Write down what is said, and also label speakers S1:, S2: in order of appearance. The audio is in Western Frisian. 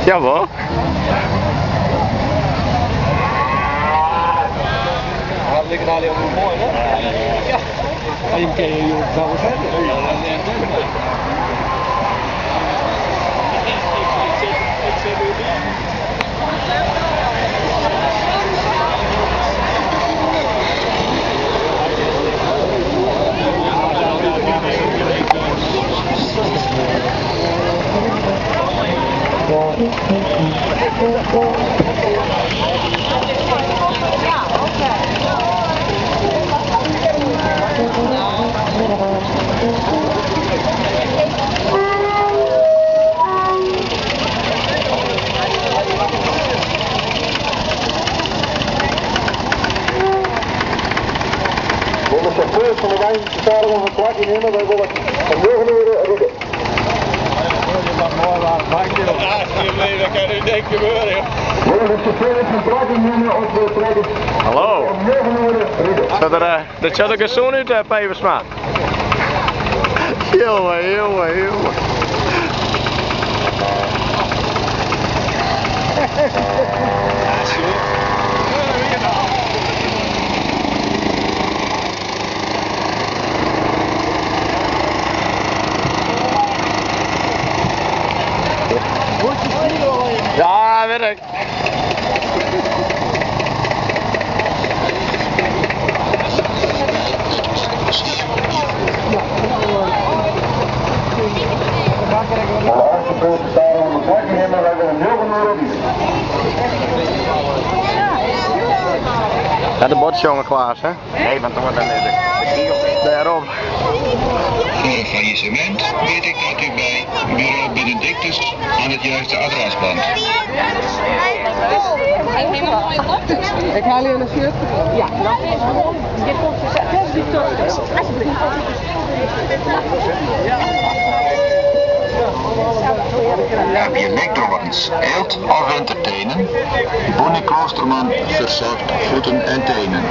S1: Jawol.
S2: Wol de sjauffeurs fan de weinen stadichoan har plak ynnimme, wy wolle om njoggen oere ride. Wolle de sjauffeurs har plak ynnimme op de trekkers
S1: Hallo.
S2: om njoggen oere ride.
S1: Sjocht der, eh, dat sjocht der gesûn út, eh, Peversma. Jonge, jonge, jonge. Ja, weet ik.
S2: Wolle alle sjauffeurs stadichoan har plak ynnimme, wy wolle om njoggen oere ride.
S1: Ja, de botsjonge Klaas, hè? Nee, want dan wordt dan de Daarom.
S3: Voor een faillissement weet ik dat u bij bureau Benedictus aan het juiste adres bent.
S4: Ik haal je een shirt. Ja,
S3: Heb je likdoorns, eelt of wintertenen? Bonnie Kloosterman verzorgt voeten en tenen.